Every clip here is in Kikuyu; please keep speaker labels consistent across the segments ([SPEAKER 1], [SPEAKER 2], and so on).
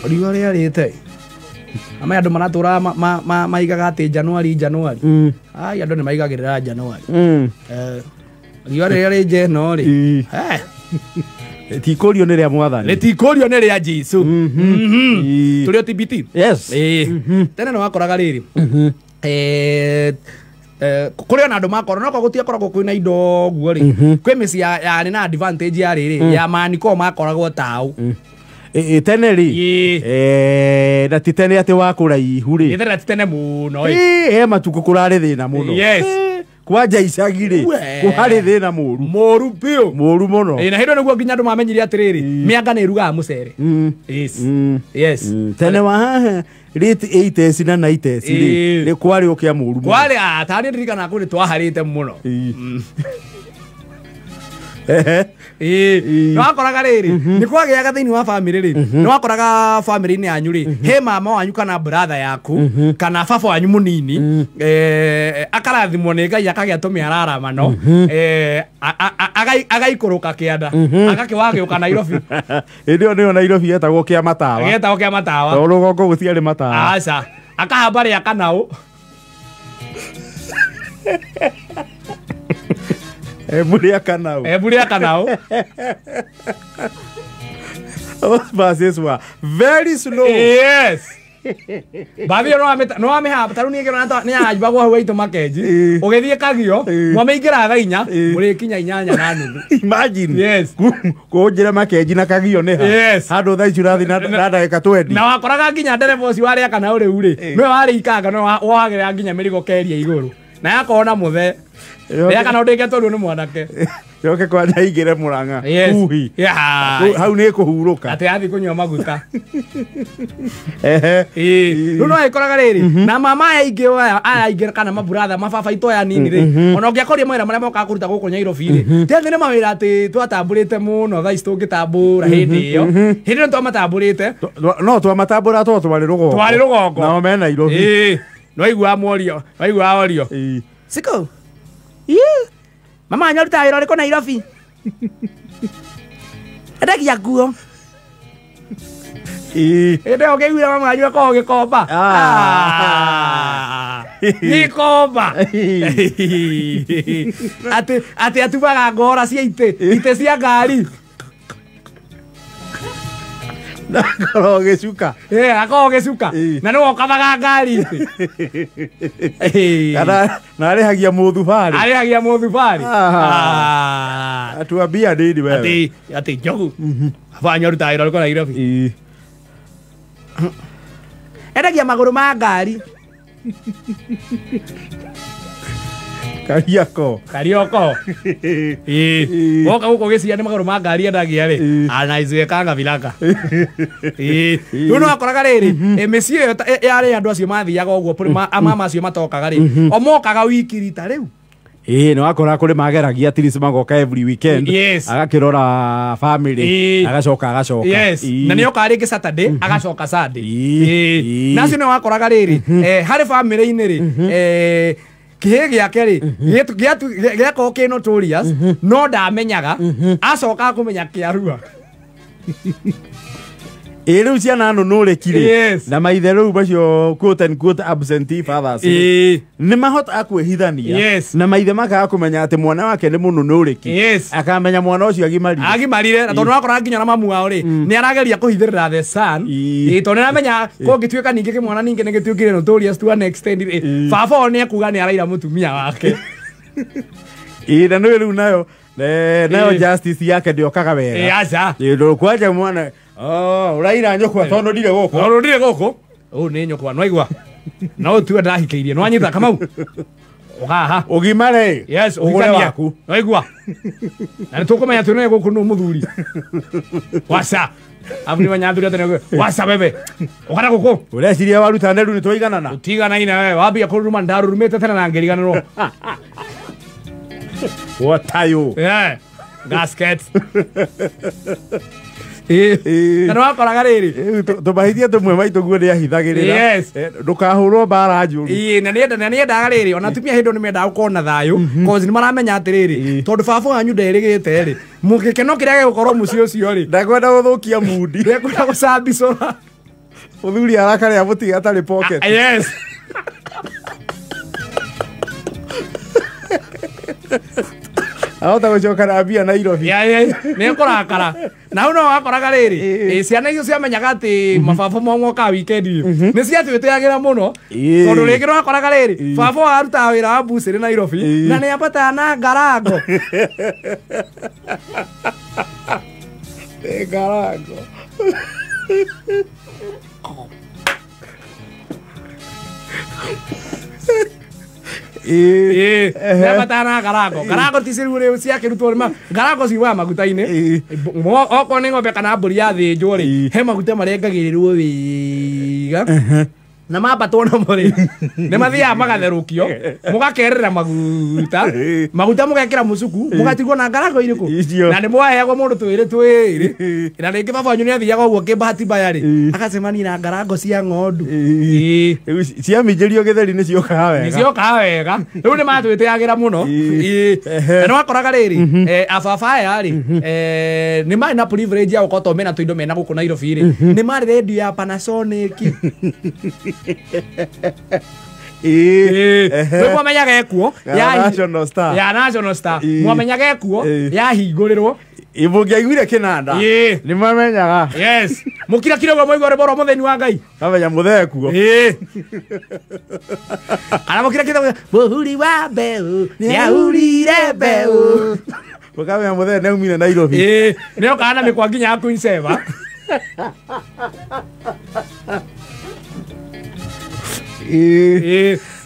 [SPEAKER 1] Riũa rĩarĩte. Ama andũ maratũraga maigaga atĩ Januari Januari. Ai andũ nĩ maigagĩrĩra Januari. Riũa rĩrĩa rĩ njeno rĩ.
[SPEAKER 2] Tikũrio nĩ rĩa mwathani.
[SPEAKER 1] Rĩtikũrio nĩ rĩa Jesũ. Tũrĩ o TBT.
[SPEAKER 2] Yes.
[SPEAKER 1] Tene nĩ wakoraga rĩrĩ. Kũrĩ ona andũ makorwo no gũtiakoragwo kwĩna indo ũguo rĩ. Kwĩ mĩciĩ yarĩ na advantage ya rĩrĩ ya maniko makoragwo tau.
[SPEAKER 2] Tene rĩ. Na ti tene atĩ wa kũraihu rĩ.
[SPEAKER 1] Tene ti tene mũno
[SPEAKER 2] ĩ. He matukũ kũrarĩ thĩna mũno.
[SPEAKER 1] Yes.
[SPEAKER 2] Kwanja icagi rĩ kwarĩ thĩna mũru.
[SPEAKER 1] Mũru biũ.
[SPEAKER 2] Mũru mũno.
[SPEAKER 1] Na hĩndĩ nĩguo nginya andũ mamenyire atĩrĩrĩ mĩanga nĩ ĩrugaga mũcere. Yes. Yes.
[SPEAKER 2] Tene wa haha late 80s na 90s rĩ nĩ kwarĩ ũkĩa mũru mũno.
[SPEAKER 1] Kwarĩ tarĩ ndirikana kũrĩ twaharĩte mũno. Nĩwakoraga rĩrĩ nĩ kwagĩaga thĩinĩ wa family rĩ nĩwakoraga family-inĩ yanyu rĩ he mama wanyu kana brother yaku kana baba wanyu mũnini akarathimwo nĩ Ngai akagĩa tũmĩararamano agaikũrũka kĩanda agakĩwagĩũka Nairobi.
[SPEAKER 2] Hĩndĩ ĩyo nĩyo Nairobi yetagwo kĩa matawa.
[SPEAKER 1] Yetagwo kĩa matawa.
[SPEAKER 2] Tondũ rũgongo gũtiarĩ matawa.
[SPEAKER 1] Aca. Akahamba rĩa kanaũ.
[SPEAKER 2] Embu kanau.
[SPEAKER 1] Embu kanau.
[SPEAKER 2] Those buses were very slow.
[SPEAKER 1] Yes. Bathi no amehamba taru niĩ ngĩrona nĩ anjibagwo hau aitũ Makenji. Ũgĩthiĩ Kagio, mwamĩingĩra thaa inya, mũrĩkinya 8:30.
[SPEAKER 2] Imagine.
[SPEAKER 1] Yes.
[SPEAKER 2] Kũnjĩra Makenji na Kagio nĩ ha.
[SPEAKER 1] Yes.
[SPEAKER 2] Handũ thaa ici ũrathiĩ na ndagĩka 20.
[SPEAKER 1] Na wakoraga nginya ndereba ũcio warĩa kana ũrĩu rĩ, nĩwe warĩ ikanga nĩwe wohagĩrĩra nginya mĩrigo keria igũrũ. Na yakorwo na mũthee. Rĩa kana ũndĩkĩtwo nĩ mwanake.
[SPEAKER 2] Yoke kwanja igire Murang'a. Uhi. Hau nĩ kũhurũka.
[SPEAKER 1] Atĩ athiĩ kũnyua maguta. Rĩu no ĩkoraga rĩrĩ na mama aya aingĩ aya aingĩ kana maburatha mababa itũ aya nini rĩ ona ũngĩakoria mawĩra marĩa mokaga kũruta gũkũ Nairobi rĩ ti atĩ nĩ mawĩra atĩ twatambũrĩte mũno thaa ici tũngĩtambũra hĩndĩ ĩyo. Hĩndĩ ĩyo nĩtwamatambũrĩte.
[SPEAKER 2] No twamatambũra tondũ twarĩ rũgongo.
[SPEAKER 1] Twarĩ rũgongo.
[SPEAKER 2] Nao me Nairobi.
[SPEAKER 1] Nĩwaiguaga mworio, waiguaga orio. Siko. Mama wanyu arutaga wĩra ũrĩkũ Nairobi? Endagia nguo. Hĩndĩ ĩyo ũkĩiguire mama wanyu akoragwo gĩkomba. Gĩkomba. Atĩ atumaga ngora cia itĩ, itĩ cia ngari.
[SPEAKER 2] Akoragwo gĩcuka.
[SPEAKER 1] Akoragwo gĩcuka. Na nĩwe ũkavaga ngari itĩ.
[SPEAKER 2] Kana na arĩhagia mũthubarĩ.
[SPEAKER 1] Arĩhagia mũthubarĩ.
[SPEAKER 2] Atuambia nini wewe.
[SPEAKER 1] Atĩ Njogu. Baba wanyu arutaga wĩra ũrĩkũ Nairobi? Endagia magũrũ ma ngari.
[SPEAKER 2] Kariako.
[SPEAKER 1] Karioko. Woka gũkũ gĩcia nĩ magũrũ ma ngari endagia rĩ. Anaizwekanga vilaka. Rĩu no wakoraga rĩrĩ mĩciĩ ĩyo yarĩ andũ acio mathiaga ũguo mama acio matokaga rĩ o mokaga wiki rita rĩu.
[SPEAKER 2] Nĩ wakora kũrĩ mageragia at least magoka every weekend.
[SPEAKER 1] Yes.
[SPEAKER 2] Agakĩrora family agacoka agacoka.
[SPEAKER 1] Yes. Na nĩ okaga rĩngĩ Saturday agacoka Sunday. Na acio nĩ wakoraga rĩrĩ harĩ family-inĩ rĩ kĩhĩ gĩake rĩ gĩakorwo kĩ notorious no ndamenyaga acokaga kũmenya kĩarua.
[SPEAKER 2] Rĩu ciana nũnũrĩki rĩ na maithe rĩu macio quote and quote absentee fathers nĩ mahotaga kwĩhithania na maithe makaga kũmenya atĩ mwana wake nĩ mũnũnũrĩki akamenya mwana ũcio agimarire
[SPEAKER 1] agimarire na tondũ wakora nginya na mamu wao rĩ nĩ arageria kũhithĩrĩra the son tondũ nĩ aramenya kũngĩtuĩka ningĩ kĩmwana ningĩ nĩ gĩtuĩkire notorious to an extent rĩ baba wao nĩ ekuga nĩ araira mũtumia wake.
[SPEAKER 2] Na nĩ rĩu nayo nayo justice yake ndĩokaga wega.
[SPEAKER 1] Aca.
[SPEAKER 2] Kwanja mwana ũraira nyũkwa tondũ ndirĩ gũkũ.
[SPEAKER 1] Tondũ ndirĩ gũkũ. Ũũ nĩ nyũkwa nĩwaigua. No ũtue ndahikĩirie nĩwanyita Kamau. Ũkaha.
[SPEAKER 2] Ũgimare.
[SPEAKER 1] Yes,
[SPEAKER 2] ũgũre waku.
[SPEAKER 1] Nĩwaigua. Na nĩtũkũmenya twĩ naye gũkũ nũ mũthuri. Waca. Abu nĩwanyathuri atĩ nĩguo. Waca bebe. Ũkana gũkũ.
[SPEAKER 2] Ũreciria waruta nderu nĩtwaiganana.
[SPEAKER 1] Tũtiganaine we. Wambia kũruruma ndarurumĩte tene na ngĩriganĩrwo.
[SPEAKER 2] What are you?
[SPEAKER 1] Yeah. Gasket. Na nĩwakoraga rĩrĩ
[SPEAKER 2] tũmahĩtia tũmwe maitũ guo nĩahithagĩrĩra ndũkahũrwo mbara njũru.
[SPEAKER 1] Na nĩendaga rĩrĩ ona atumia hĩndĩ ĩyo nĩmendaga gũkorwo na thayũ cause nĩmaramenya atĩrĩrĩ tondũ baba wanyu nderĩgĩte rĩ gĩkeno kĩrĩa gĩgũkorwo mũciĩ ũcio rĩ
[SPEAKER 2] ndekwenda gũthũkia mundi
[SPEAKER 1] ndekwenda gũcambicũra.
[SPEAKER 2] Muthuri arakarĩa mũtiga atarĩ pocket.
[SPEAKER 1] Yes.
[SPEAKER 2] Ahota gũcoka na mbia Nairobi.
[SPEAKER 1] Nĩ kũrakara. Na hau no wakoraga rĩrĩ, ciana icio ciamenyaga atĩ mababa moka weekend nĩ ciatwĩtĩagĩra mũno. Tondũ rĩngĩ no wakoraga rĩrĩ, baba arutaga wĩra wa bucĩrĩ Nairobi na nĩ ambataga na ngarango.
[SPEAKER 2] Ngarango.
[SPEAKER 1] Nĩ na ngarango. Ngarango ti ciru ciakĩrutwo ngarango ciumaga maguta-inĩ. Okorwo nĩ ng'ombe kana mbũri yathĩnjwo rĩ, he maguta marengagĩrĩrwo wega. Na mambatwo namo rĩ, nĩ mathiaga magatherũkio, mũgakerera maguta, maguta mũgekĩra mũcuku, mũgatigwo na ngarango irĩkũ. Na nĩ mwaheagwo mũndũ twĩrĩ twĩrĩ. Na rĩngĩ baba wanyu nĩ athiaga ũguo kĩmbahati mbaya rĩ, agacemania na ngarango cia ng'ondu.
[SPEAKER 2] Ciaminjĩrio gĩtheri nĩ ciokaga wega.
[SPEAKER 1] Nĩ ciokaga wega. Rĩu nĩ matwĩtĩagĩra mũno. Na nĩ wakoraga rĩrĩ, ababa aya rĩ, nĩ marĩ na privilege ya gũkorwo mena tũindo mena gũkũ Nairobi rĩ, nĩ marĩ radio ya Panasonic. Rĩu mwamenyaga ekuo
[SPEAKER 2] ya National Star.
[SPEAKER 1] Ya National Star. Mwamenyaga ekuo yahingũrĩrwo.
[SPEAKER 2] Mũngĩaiguire kĩnanda. Nĩ mwamenyaga.
[SPEAKER 1] Yes. Mũkirakire ũguo mwaigua rwĩmbo rwa mũthĩni wa Ngai.
[SPEAKER 2] Kamenya mũthee kuo.
[SPEAKER 1] Kana mũkirakire mũhuri wa mbeũ nĩahurire mbeũ.
[SPEAKER 2] Mũkamenya mũthee nĩaumire Nairobi.
[SPEAKER 1] Nĩokaga na mĩkwa nginya ya Queen Sheba.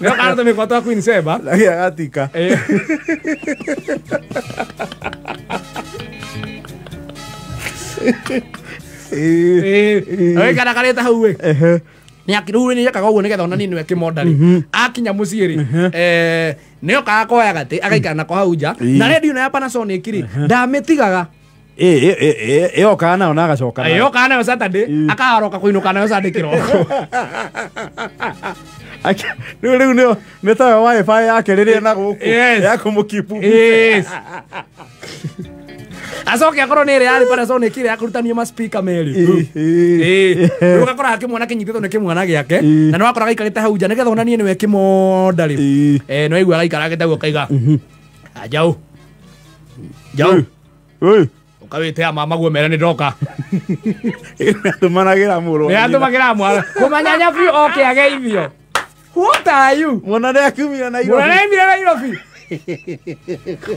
[SPEAKER 1] Nĩokaga na mĩkwa twa Queen Sheba.
[SPEAKER 2] Agatika.
[SPEAKER 1] Kana karĩte hau ĩ. Nĩ rĩu nĩekaga ũguo nĩgetha onanie nĩwe kĩmonda rĩ. Akinya mũciĩ rĩ, nĩokaga koya gatĩ agaikara nako hau nja. Na radio ĩno ya Panasonic rĩ, ndamĩtigaga.
[SPEAKER 2] Ĩyokaga nayo na agacoka nayo.
[SPEAKER 1] Ĩyokaga nayo Saturday, akaroka kũinũka nayo Sunday kĩroko.
[SPEAKER 2] Rĩu nĩ tayo wifi yake rĩrĩa na gũkũ ya kũmũkipu.
[SPEAKER 1] Yes. Acoke akorwo nĩ ĩrĩa yarĩ Panasonic ĩrĩa ya kũrutanio ma speaker merĩ. Rĩu ũgakora kĩmwana kĩnyitĩtwo nĩ kĩmwana gĩake, na nĩ wakora gaikarĩte hau nja nĩgetha onanie nĩwe kĩmonda rĩ. Nĩ waigua gaikaragĩte ũguo kaiga, "Njaũ. Njaũ." Ũkawĩte mama guo mere nĩ ndoka.
[SPEAKER 2] Nĩatũmanagĩra mũrũ.
[SPEAKER 1] Nĩatũmagĩra mwana. Kũmanyanya biũ oke ageithio. What are you?
[SPEAKER 2] Mwana nĩakiumire Nairobi.
[SPEAKER 1] Mwana nĩaumire Nairobi.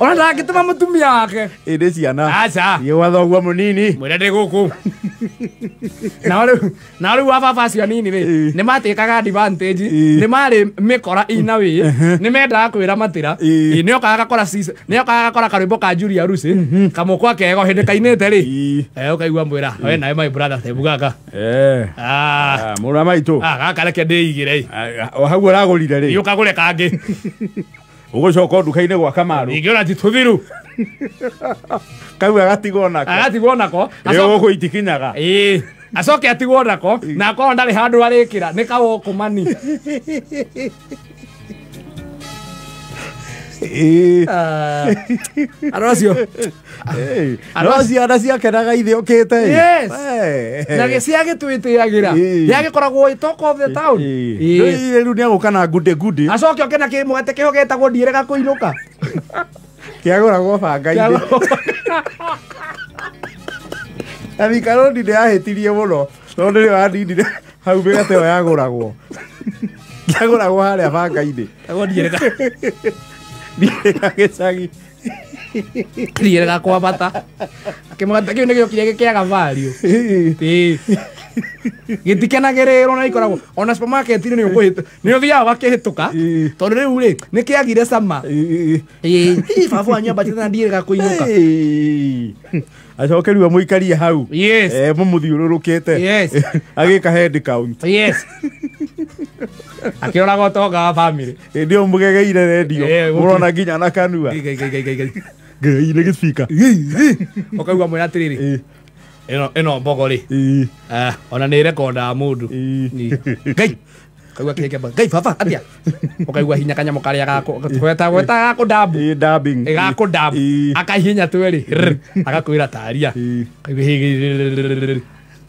[SPEAKER 1] Ona ndangĩtũma mũtumia wake.
[SPEAKER 2] Ĩndĩ ciana.
[SPEAKER 1] Aca.
[SPEAKER 2] Thiĩ gwa thoguo mũnini.
[SPEAKER 1] Mwĩre ndĩ gũkũ. Na rĩu ababa acio anini rĩ, nĩ matĩkaga advantage, nĩ marĩ mĩkora ina wĩ, nĩ mendaga kwĩra matĩra. Nĩokaga gakora nĩokaga gakora karwĩmbo ka Julia Rusi, kamũkwa kego hĩndĩ kainĩte rĩ. Ũkaigua mwĩra, we nawe my brother tebu gaka.
[SPEAKER 2] Mũrũ wa maitũ.
[SPEAKER 1] Gaka reke ndĩigĩre.
[SPEAKER 2] O hau ũragũrire rĩ.
[SPEAKER 1] Ũkagũre kangĩ.
[SPEAKER 2] Ũgũcoka nduka-inĩ gwa Kamaru.
[SPEAKER 1] Ingĩona ti tũthiru.
[SPEAKER 2] Kau agatigwo nako.
[SPEAKER 1] Agatigwo nako.
[SPEAKER 2] Gũkũ itikinyaga.
[SPEAKER 1] Acoke atigwo nako na akorwo ndarĩ handũ arĩkĩra nĩ kawokũmani. Andũ acio.
[SPEAKER 2] No ciana ciakenaga ithe ũkĩte.
[SPEAKER 1] Yes. Na gĩciagĩtwĩtĩagĩra. Yagĩkoragwo ĩ talk of the town.
[SPEAKER 2] Rĩu nĩagũka na ngundi ngundi.
[SPEAKER 1] Acoke oke na kĩmũgate kĩho getagwo ndiĩrega kũinũka.
[SPEAKER 2] Kĩagũragwo banga-inĩ. Na Thika Road nĩyahĩtirie mũno tondũ nĩyo yandindire hau mĩgate ĩyo yagũragwo. Kĩagũragwo harĩa banga-inĩ.
[SPEAKER 1] Ndiĩrega.
[SPEAKER 2] Ndiĩrega gĩcagi.
[SPEAKER 1] Ndiĩrega kwa bata. Kĩmũgate kĩu nĩgĩokire gĩkĩaga value. Gĩtikenagĩrĩrwo na ikoragwo ona supermarket-inĩ nĩ ũkũhĩtũka. Nĩ ũthiaga ũgakĩhĩtũka tondũ rĩu rĩ nĩ kĩagire cama. Baba wanyu ambatĩte na ndiĩrega kũinũka.
[SPEAKER 2] Acoke rĩu amũikarie hau.
[SPEAKER 1] Yes.
[SPEAKER 2] Mũmũthiũrũrũkĩte.
[SPEAKER 1] Yes.
[SPEAKER 2] Agĩka head count.
[SPEAKER 1] Yes. Akĩroraga ũtonga wa family.
[SPEAKER 2] Hĩndĩ ĩyo mũgegeire redio. Mũrona nginya na kanua.
[SPEAKER 1] Ngai ngai ngai.
[SPEAKER 2] Ngai nĩ gĩspika.
[SPEAKER 1] Ũkaigua mwĩra atĩrĩrĩ. Ĩno mbogo rĩ. Ona nĩ rekondaga mũndũ. Ngai. Ũkaigua kĩhĩkemba. Ngai baba atia. Ũkaigua hinya kanyamũ karĩa gako gweta gako dabu.
[SPEAKER 2] Dabbing.
[SPEAKER 1] Gako dabu. Akahinya tweri. Agakwĩra taria. Ũkaigua.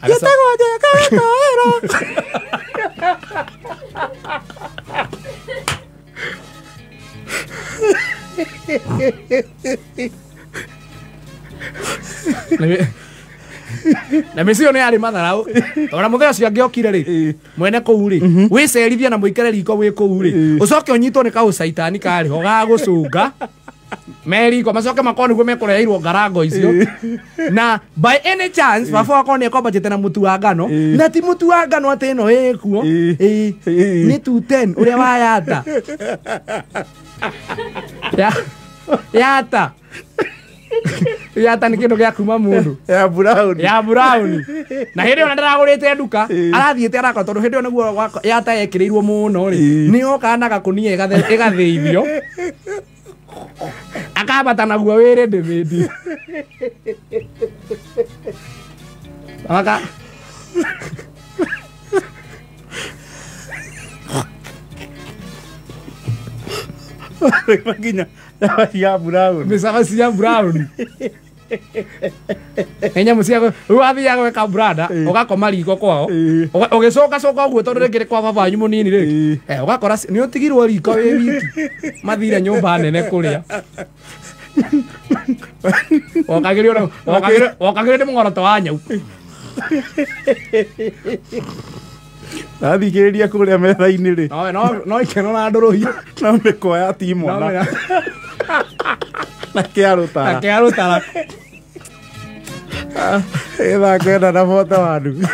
[SPEAKER 2] Njĩtagwo Njeka Gĩtoero.
[SPEAKER 1] Na mĩciĩ ĩyo nĩ yarĩ matharau ona mũthenya ũcio angĩokire rĩ mwene kũu rĩ wĩcerithie na mũikare riko wĩ kũu rĩ ũcoke ũnyitwo nĩ kaũcaitani karĩ ho ga gũcunga me riko macoke makorwo nĩguo mekũreheirwo ngarango icio na by any chance baba wakwa nĩ ekwambatĩte na mũtu wa ngano na ti mũtu wa ngano atĩ ĩno ĩkuo nĩ 210 ũrĩa wa yata yata yata nĩ kĩndũ gĩa kuma mũndũ
[SPEAKER 2] ya brown
[SPEAKER 1] ya brown na hĩndĩ ĩyo na ndaragũrĩte nduka arathiĩte arakora tondũ hĩndĩ ĩyo nĩguo yata yekĩrĩirwo mũno rĩ nĩ yokaga na gakũnia ĩgathĩithio akambata naguo wĩrĩ ndĩmĩndi aka
[SPEAKER 2] nginya cabaci ya brown
[SPEAKER 1] mĩcabaci ya brown nĩ nyamũ cia rĩu wathiaga gwĩka brada ũgakoma riko kwao ũgĩcokacoka ũguo tondũ rĩngĩ nĩ kwa baba wanyu mũnini rĩ ũgakora nĩ ũtigirwo riko wĩ wiki mathire nyũmba nene kũrĩa wokagĩrio nĩ mũng'oroto wa nyau
[SPEAKER 2] Ndathikĩrĩria kũrĩa metha-inĩ rĩ
[SPEAKER 1] no ikeno na ndũrũhio
[SPEAKER 2] no mĩkwa ya timona na kĩarũtara
[SPEAKER 1] na kĩarũtara
[SPEAKER 2] ĩtha kwenda na bota wa ndugu.